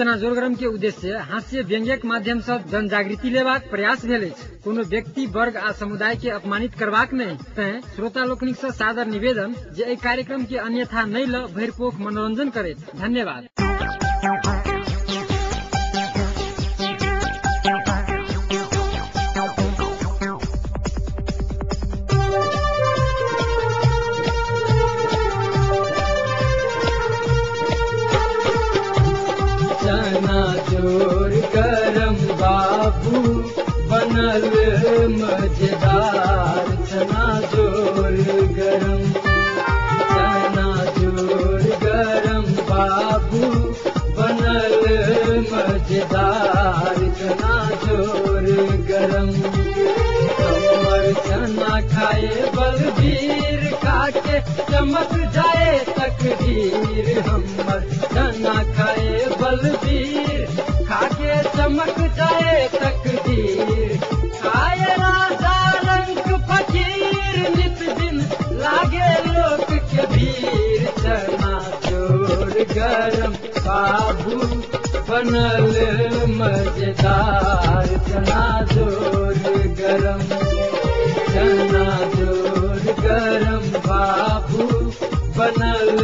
चना जोर गरम के उद्देश्य हास्य व्यंग्यक माध्यम से जन जागृति लेबाक प्रयास भेल अछि। कोनो व्यक्ति, वर्ग आ समुदाय के अपमानित करबाक नहि, तैं श्रोता लोकनिक से सादर निवेदन जे एहि कार्यक्रम के अन्यथा नहि ल भरिपोख मनोरंजन करैत। धन्यवाद। चना जोर गरम बाबू बनल मजेदार, चना जोर गरम, चना जोर गरम बाबू बनल मजेदार, चना जोर गरम। हमर चना खाए बलबीर, खाके चमक जाए तकदीर। हमर चना खाए बलबीर, खाके चमक जाए तकदीर। खाए राजा रंग फकीर, नित दिन लागे लोक के भीड़। चना जोर गरम बाबू बनल मजेदार, चना जोर गरम, चना जोर गरम बाबू बनल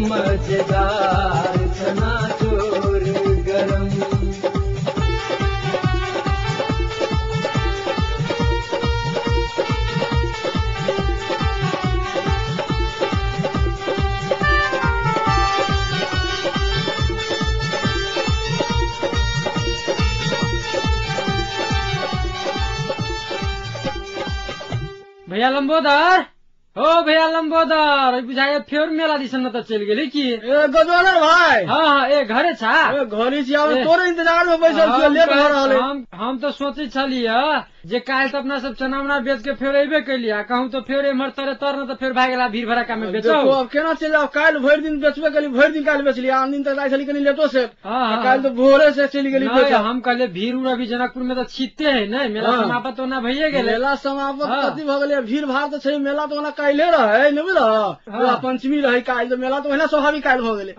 मजेदार, चना जोर गरम। भैया लम्बोदर, हो भैया लम्बोदर, बुझाए फेर मेला दिसन त चलि गेली की? ए गजवालर भाई। हाँ हाँ, ए घरे छा? ए घरे छी, हम तोरे इंतजार में बैसल छी, लेट भ रहल है। हम तो सोचै छलियै जे काल्हि त अपना सब चना उना बेच के फेर अयबे कैलियै, कहूँ तो फेर एम्हर तरे तर न त फेर भाग गेला भीड़ भड़ाका में बेचो। देखो अब केना चलि जाओ, काल्हि भरि दिन बेचबे केली, भरि दिन काल्हि बेचली, आन दिन तक जाइ छली कनी लेटो से, काल्हि तो भोरे से चलि गेली बेच। हम कहलियै भीड़ उड़ अभी जनकपुर में त छिते है नै, मेला समाप्त ओना भइए गेलै। मेला समाप्त कथी भ गेलै, भीड़ भाड़ त छै, मेला त ओना काल्हि रहै नै बुझलह, पूरा पंचमी रहै काल्हि, त मेला त ओहिना स्वाभाविक काल्हि भ गेलै,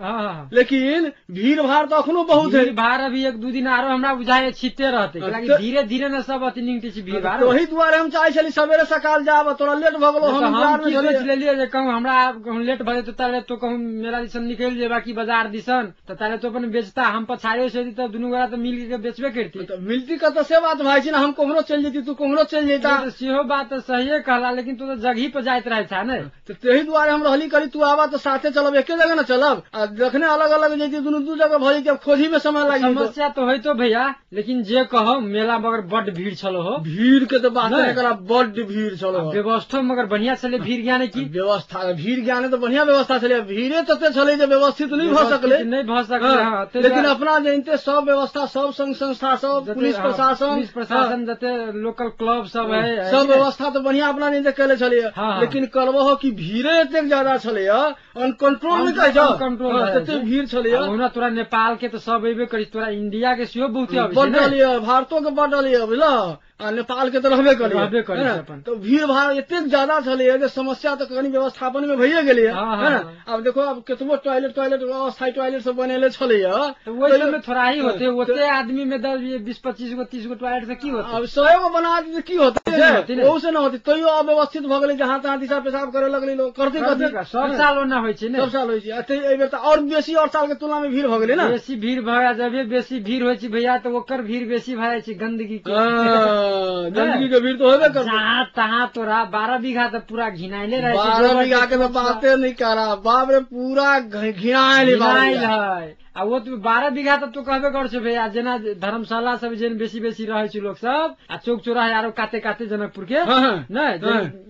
लेकिन भीड़ भाड़ त अखनो बहुत है। भीड़ भाड़ अभी एक दू दिन आरो हमरा बुझाइ छिते रहतै, धीरे धीरे न सब अथी निंगटे छै भीड़ भाड़। ओही दुआरे हम चाहै छली सवेरे सकाल जाब, तोरा लेट भ गेलो, हम इंतजार में सोच लेलियै जे कहूँ हमरा कहूँ लेट भ जेतै ताले तो कहूँ मेला दिसन निकलि जेबा कि बाजार दिसन, त ताले तो अपन बेचता, हम पछाड़ियो से त दुनू गोरा त मिल के बेचबे करती। त मिलती कत से बात भाई छै ने, हम कोम्हरो चलि जेती तू कोम्हरो चलि जेता, सेहो बात त सहिए कहला, लेकिन तू त जगही पर जाइत रहै छा ने, त तेही दुआरे हम रहली करी तू आबा त साथे चलब, एके जगह न चलब, आ जखने अलग अलग जैती दुनू दू जगह भ जैती, अब खोजी में समय लागि। समस्या तो होइतो भैया, लेकिन जे कहौ मेला मगर बड भीड़ छलो हो, भीड़ के तो बात नहीं करा, बड भीड़ छलो, व्यवस्था मगर बढ़िया छले, भीड़ ज्ञान की व्यवस्था, भीड़ ज्ञान तो बढ़िया व्यवस्था छले, भीड़े तते छले जे व्यवस्थित नहीं भ सकले, नहीं भ सकले, लेकिन अपना जानते सब व्यवस्था, सब संघ संस्था, सब पुलिस प्रशासन, जते लोकल क्लब सब है, सब व्यवस्था तो बढ़िया अपना जानते केले छले, लेकिन करबो कि भीड़े एतेक ज्यादा छले, अनकंट्रोल नहीं कहै छौ, कंट्रोल तते भीड़ छले। ओना तोरा नेपाल के तो सब अयबे करी, तोरा इंडिया के सेहो बहुते अबै छै, बड भारतो के बड बुझलह, आ नेपाल के तो रहबे करी, तो भीड़ भाड़ एतेक ज्यादा छलै जे समस्या तऽ कनि व्यवस्थापन में भइए गेलै है ना। आब देखो आब केतबो टॉयलेट टॉयलेट अस्थायी टॉयलेट सब बनेले छलै, ओहि सब में थोड़ा ही होते, ओते आदमी में 10 20 25 गो 30 गो टॉयलेट से की होते, अब 100 गो बना दे की होते, ओहू से न होते, तैयो अव्यवस्थित भऽ गेलै, जहाँ तहाँ दिशा पेशाब करे लगलै लोग, करते करते सब साल ओना होइ छै ने, सब साल होइ छै, एहि बेर तऽ और बेसी और साल के तुलना में भीड़ भऽ गेलै ने, बेसी भीड़ भऽ जबे बेसी भीड़ होइ छै भैया तऽ ओकर भीड़ बेसी भऽ जाइ छै, गंदगी के, गंदगी के भीड़ तो होबे करतै। जहाँ तहाँ तोरा 12 बीघा तऽ पूरा घिनाइले रहै छै, 12 बीघा के तो बाते नहीं करा, बाप रे पूरा घिनाइल है। आ वो तो 12 बीघा तऽ तू कहबे कर छौ भैया, जेना धर्मशाला सब जेन बेसी बेसी रहै छै लोक सब, आ चौक चौराहा आरो काते काते जनकपुर के नै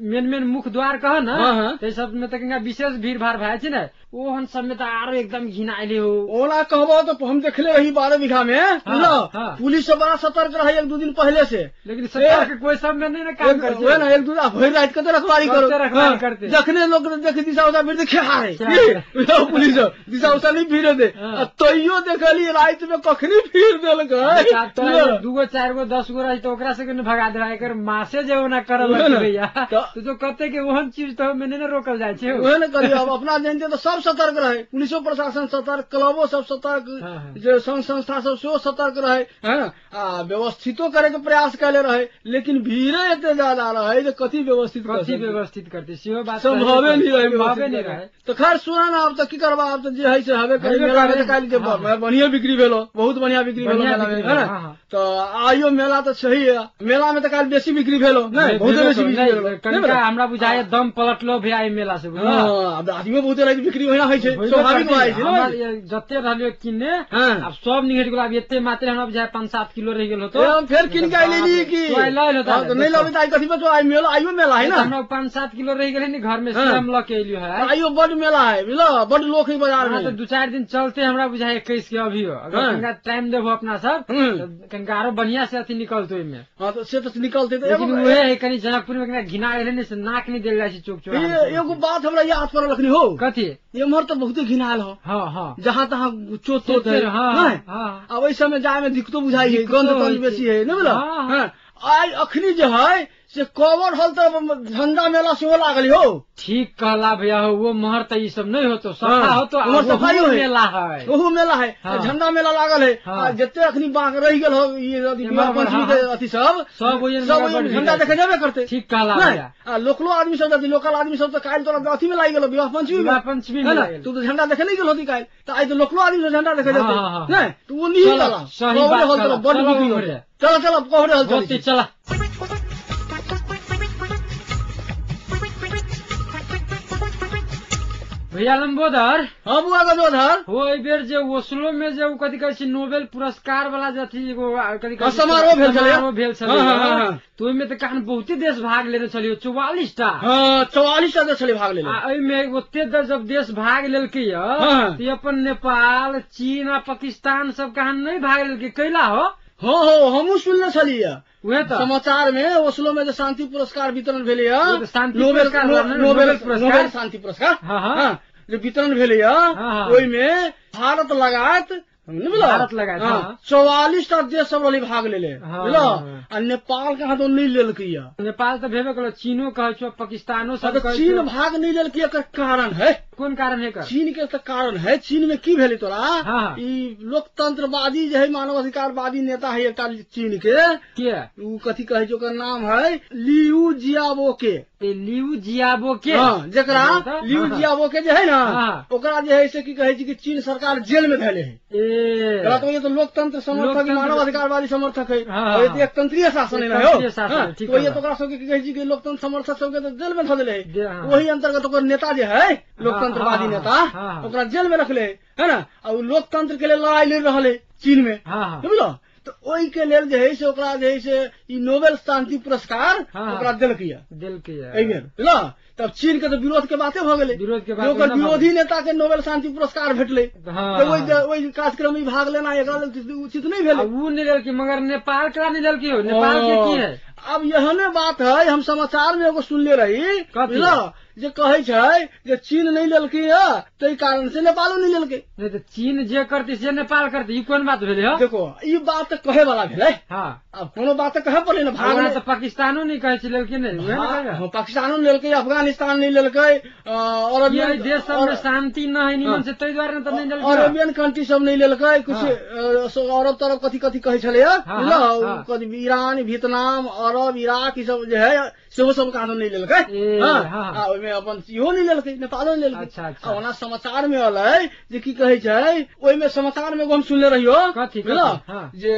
मेन मेन मुख्य द्वार कह न, तै सब में तऽ विशेष भीड़ भाड़ भए छै ने, ओहन सब में तऽ आरो एकदम घिनाइले हो। ओना कहबो तो हम देखले रही 12 बीघा में पुलिस सब बड़ा सतर्क रहे एक दू दिन पहले से, लेकिन सतर्क कोई सब में नहीं ना काम करे, ना एक दू भरि राति कते रखवारी करो, जखने लोग देख दिशा उसा भीड़ खेहारे पुलिस दिशा उसा नहीं भीड़ दे, तैयो देखली राति में कखनी फिर देलकै। 2 गो 4 गो 10 गो रही तो ओकरा से भगा दे, एकर मासे जे ओना करल लगतै भैया, तो कते के ओहन चीज तो हमे ने रोकल जाइ छै। ओहे ने करियो, अब अपना जानते तो सब सतर्क रहे, पुलिसो प्रशासन सतर्क, क्लबो सब सतर्क, जे संघ संस्था सब सेहो सतर्क रहे है ना, आ व्यवस्थितो करे के प्रयास कैले रहे, लेकिन भीड़े एते ज्यादा रहे जे कथी व्यवस्थित करते, सेहो बात संभवे नहीं रहे। तो खैर सुना ना, अब तो की करबा, अब तो जे है से हबे करी। मेला में काल्हि जे बढ़िया बिक्री भेलो, बहुत बढ़िया बिक्री भेलो मेला में है ना। तो आइयो मेला तो सही है, मेला में तो काल्हि बेसी बिक्री भेलो नहीं, बहुत बेसी बिक्री भेलो। कनिका हमरा बुझाय दम पलटलो भैया ई मेला से, हां अब आदमी बहुते रहे, बिक्री होना होइ छै, स्वाभाविक होइ छै। जते रहलियो किने अब सब निहट गेल, अब एते मात्र हमरा बुझाय 5-7 किलो रहि गेल होतो। हम फेर किन के आइली की तो नहीं लबे त आई कथि बचो, आई मेला, आइयो मेला है ना, हमरा 5-7 किलो रहि गेल नि घर में, से हम ल के एलियो है। आइयो बड मेला है बुझलो, बड लोक है बाजार में। तो 2-4 दिन चलते हमरा बुझाय 21 के अभी हो, अगर कनिका टाइम देबो अपना सब तो कनिका आरो बढ़िया से अथी निकलतो एमे। हां तो से तो निकलते, लेकिन उहे है कनी जनकपुर में कनिका घिना गेलै ने, से नाक नहीं देल जाइ छै चौक चौराहा। एगो बात हमरा याद पड़ल अखनी हो, कथी? एम्हर तो बहुते घिनायल हो, हां हां, जहां तहां चोट तोट है, हां अब ओइ समय जाय में दिक्कतो बुझाइ है, गंध तंध बेसी है ने बुझलो। हां आइ अखनी जे है से कवर हल त झंडा मेला सेहो लागल हो। ठीक कहला भैया हो, वो महर त ई सब नहीं होतो, सफा होतो, सफाई हो मेला है, ओहू मेला है, झंडा मेला लागल है। आ जते अखनी बाक रहि गेल हो ई विवाह पंचमी के अथी सब सब सब झंडा देखे जेबे करते। ठीक कहला भैया। आ लोकलो आदमी सब जति लोकल आदमी सब त काल्हि तोरा अथी में लागि गेल विवाह पंचमी में, विवाह पंचमी में तू तो झंडा देखे नहीं गेल होती काल्हि, त आइ त लोकलो आदमी सब झंडा देखे जेते नहीं, तू ओ नहीं कहला सही बात हल त बड बिक्री हो। चला चला कवरे हल चल चला। भैया लंबोदर, हाँ बुआ गजोधर, हो एहि बेर जे ओस्लो में जे उ कथी कहै छै नोबेल पुरस्कार वाला जे अथी एगो कथी कहै समारोह भेल छलै, भेल छलै, तो ओहिमे तऽ कहान बहुते देश भाग लेने छलियो, 44 टा। हां 44 टा देश छलै भाग लेने। आ एहिमे ओते जब देश भाग लेलकै त अपन नेपाल, चीन आ पाकिस्तान सब कहान नहीं भाग लेलकै, कैला हो? हो हो हमहूँ सुनने छलियै उहे त समाचार में, ओस्लो में जे शांति पुरस्कार वितरण भेलै नोबेल नोबेल नोबेल शांति पुरस्कार हां जे वितरण भेलै ओहिमे भारत लगायत भारत लगायत 44 टा देश सब रहलै भाग लेले बुझलो। आ नेपाल के हाथ नहीं लेलकै, नेपाल तऽ भेबे करल, चीनो कहै छौ, पाकिस्तानो सब कहै। चीन भाग नहीं लेलकै एकर कारण है, कोन कारण है? चीन के तऽ कारण है, चीन में की भेलै तोरा ई लोकतंत्रवादी जे है मानवाधिकारवादी नेता है एकटा चीन के, उ कथी कहै छै ओकर नाम है लियू जियाबो के। लियू जियाबो के, हां जेकरा लियू जियाबो के जे है ना ओकरा जे है से की कहै छै कि चीन सरकार जेल में धैले है। ए तो ये तो लोकतंत्र समर्थक मानवाधिकारवादी समर्थक है, और ये एकतंत्रीय शासन है ना हो, तो ये तो ओकरा सबके की कहै छै कि लोकतंत्र समर्थक सबके तो जेल में धऽ देले है। वही अंतर्गत ओकर नेता जे है लोकतंत्रवादी नेता ओकरा जेल में रखले है ना, आ उ लोकतंत्र के लिए लड़ाई लड़ रहल है चीन में, बुझलो। तो ओहि के लेल जे है से ओकरा जे है से ई नोबेल शांति पुरस्कार ओकरा देलकै देलकै एहि बेर, बुझलो। तब चीन के तो विरोध के बाते भऽ गेलै, विरोध के बात, ओकर विरोधी नेता के नोबेल शांति पुरस्कार भेटलै, तऽ ओहि कार्यक्रम में भाग लेना एकरा लेल उचित नहीं भेलै। उ नहीं लेलकै, मगर नेपाल के नहीं लेलकै हो, नेपाल के की है? अब एहने बात है, हम समाचार में एगो सुनले रही बुझलो, जे कहै छै जे चीन नहीं लेलकै ताहि कारण से नेपालो नहीं लेलकै। नहीं तो चीन जे करती से नेपाल करती, ई कोन बात भेलै हो? देखो ई बात तऽ कहे वाला भेलै, हां अब कोनो बात तऽ कहे पड़लै ना। भाग तऽ पाकिस्तानो नहीं कहै छै लेलकै नहीं, उहे ने कहै, पाकिस्तानो नहीं लेलकै, अफगानिस्तान नहीं लेलकै, अरबियन देश सब में शांति न है निमन से ताहि दुआरे तऽ नहीं लेलकै, अरबियन कंट्री सब नहीं लेलकै, कुछ अरब तरफ कथी कथी कहै छलै बुझलो, कथी ईरान, वियतनाम, अरब, इराक ई सब जे है सेहो सब कानून नहीं लेलकै, हां ओहिमे अपन इहो नहीं लेलकै, नेपालो नहीं लेलकै। अच्छा अच्छा। ओना समाचार में अलै जे की कहै छै ओहिमे समाचार में एगो हम सुनले रहियो बुझलो, जे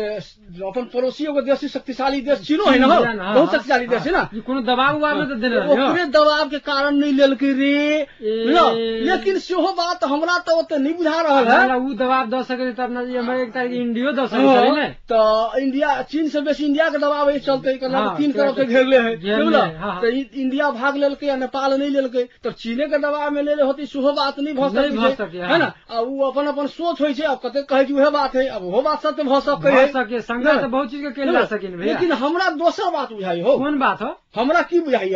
अपन पड़ोसी एगो देश शक्तिशाली देश चीनो है ना, बहुत शक्तिशाली देश है ना, कोनो दबाव उबाव तऽ देने रहियो, ओकरे दबाव के कारण नहीं लेलकै रे बुझलो। लेकिन सेहो बात हमरा तऽ ओते नहीं बुझा रहल है, उ दबाव दऽ सकै त अपना जे हमर एक तारीख इंडियो दऽ सकै छै ने, तऽ इंडिया चीन से बेसी इंडिया के दबाव एहि चलते तीन तरफ से घेरले है बुझलो, तऽ इंडिया भाग लेलकै आ नेपाल नहीं लेलकै, तब चीने के दबाव में लेले होती सेहो बात नहीं भऽ सकै है ना। आ उ अपन अपन सोच होइ छै, अब कते कहै छै उहे बात है, अब ओहो बात सत्य भऽ सकै है, संघर्ष तऽ बहुत चीज के कैल जा सकै भैया। लेकिन हमरा दोसर बात बुझाइ हो, कोन बात हो? हमरा की बुझाइ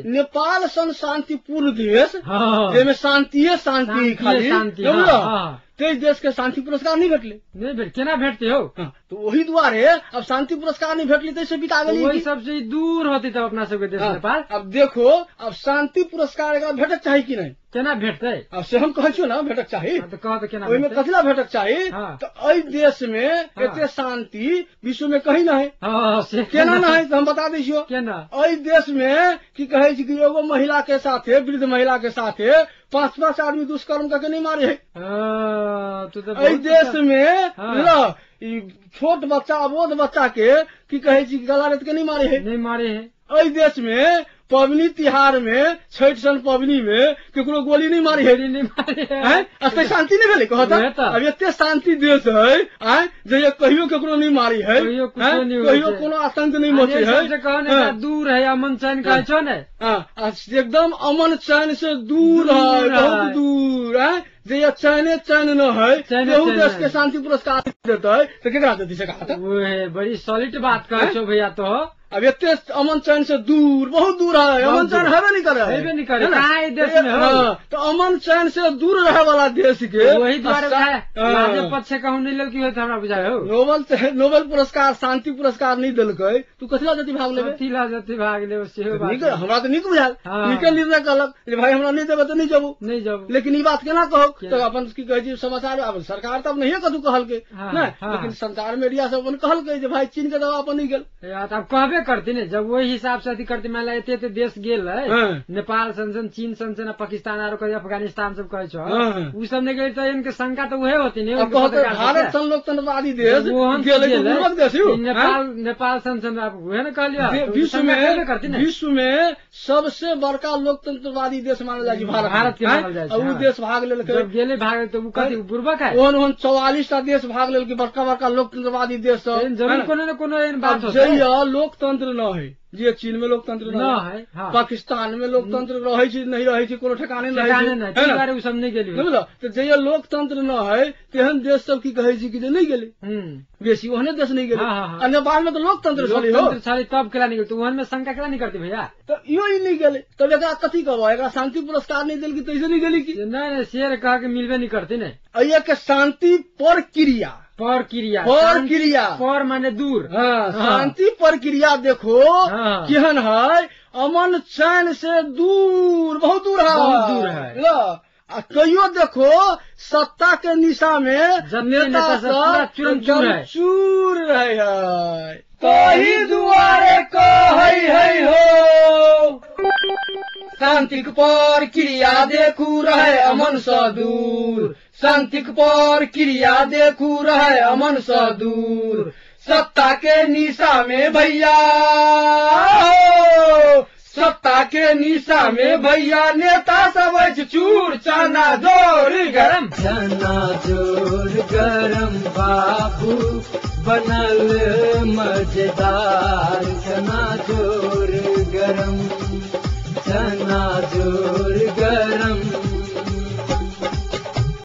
नेपाल सन शांतिपूर्ण देश जाहिमे शांतिये शांति खाली बुझलो, ताहि देश के शांति पुरस्कार नहीं भेटले। नहीं भेट, केना भेटते हो? तो वही दुआरे अब शांति पुरस्कार नहीं भेटले तै से बिता गेली, वही सबसे दूर होती तब अपना सबके देश नेपाल। अब देखो अब शांति पुरस्कार एकरा भेटक चाही कि नहीं? केना भेटतै? अब से हम कहै छियौ ना भेटक चाही। तो कह तो केना ओहिमे कथिला भेटक चाही? तो एहि देश में एते शांति विश्व में कहीं नहीं है। केना नहीं तो हम बता दै छियौ केना। एहि देश में की कहै छै कि एगो महिला के साथे, वृद्ध महिला के साथे 5-5 आदमी दुष्कर्म करके नहीं मारे है। एहि देश में ल छोट बच्चा अबोध बच्चा के की कहै छै गला रेत के नहीं मारे है, नहीं मारे है। एहि देश में पबनी तिहार में छठ सन पबनी में केकरो गोली नहीं मारी है, नहीं मारी है। शांति नहीं भेलै कहत? अब एते शांति देश है आय जे कहियो केकरो नहीं मारी है, कहियो कोनो आतंक नहीं मचे है। दूर है अमन चैन कहै छौ ने, एकदम अमन चैन से दूर है, बहुत दूर है। जे चैने चैन न है तेहू देश के शांति पुरस्कार देतै तो केकरा देतै से कहत? बड़ी सॉलिड बात कहै छौ भैया। तो अब एते अमन चैन से दूर, बहुत दूर है, अमन चैन हेबे नहीं करे, हेबे नहीं करे काहे देश में हो। तो अमन चैन से दूर रहे वाला देश के वही दुआरे लाजे पक्षे कहूं नहीं लड़की होत हमरा बुझाय हो। नोबेल पुरस्कार शांति पुरस्कार नहीं देलकै तू कथिला जति भाग लेबे? कथिला जति भाग लेबे सेहो बात हमरा तो नीक बुझायल, नीक निर्णय कहलक जे भाई हमरा नहीं देबे तो नहीं जबू, नहीं जबू। लेकिन ई बात केना कहौ? तो अपन की कहै छी समाचार, अब सरकार तब नहीं कथू कहलकै नै, लेकिन संचार मीडिया सब अपन कहलकै जे भाई चीन के दबाव अपन नहीं गेल। अब कहबे करती ने जब वही हिसाब से अथी करती, मान ला एते एते देश गेल है, नेपाल सन चीन सन पाकिस्तान आरो कहे अफगानिस्तान सब कहे छौ, उ सब नहीं गेल तो इनके शंका तो उहे होती ने। भारत सन लोकतंत्रवादी देश गेल, नेपाल नेपाल सन सन उहे ने कहलियो। विश्व में विश्व में सबसे बड़का लोकतंत्रवादी देश मानल जाइ छै भारत, भारत के मानल जाइ छै। उ देश भाग लेलकै, जब गेले भाग तो उ कथी बुर्बक है? ओहन ओहन 44 टा देश भाग लेलकै, बड़का बड़का लोकतंत्रवादी देश सब। जरूर कोनो न कोनो एहन बात होतै। जइया लोकतंत्र न है, जे चीन में लोकतंत्र न है, पाकिस्तान में लोकतंत्र रहे छै नहीं रहे छै, कोनो ठिकाने नहीं है, उ सब नहीं गेली बुझल। तो जइया लोकतंत्र न है तेहन देश सब की कहै छै कि जे नहीं गेली, बेसी ओहने देश नहीं गेली। आ नेपाल में तो लोकतंत्र छलै हो, लोकतंत्र छलै तब केला नहीं गेल, तो ओहन में शंका केला नहीं करती भैया? तो इहो ई नहीं गेलै तब एकरा कथी कहबो? एकरा शांति पुरस्कार नहीं देलकी तैसे नहीं गेली की? नहीं नहीं, शेर कह के मिलबे नहीं करती ने। अइया के शांति पर क्रिया, पर क्रिया, पर क्रिया, पर माने दूर। हाँ, शांति प्रक्रिया देखो केहन है, अमन चैन से दूर, बहुत दूर है, बहुत दूर है। आ कहियो देखो सत्ता के निशा में नेता सब चूर रहे है। तही दुआरे कहै है हो शांतिक पर क्रिया देखू रहे अमन स दूर, शांतिक पर क्रिया देखू रहे अमन स दूर। सत्ता के निशा में भैया, सत्ता के निशा में भैया नेता सब अछि चूर, चना जोर गरम, चना जोर गरम बाबू बनल मजेदार, चना जोर गरम, चना जोर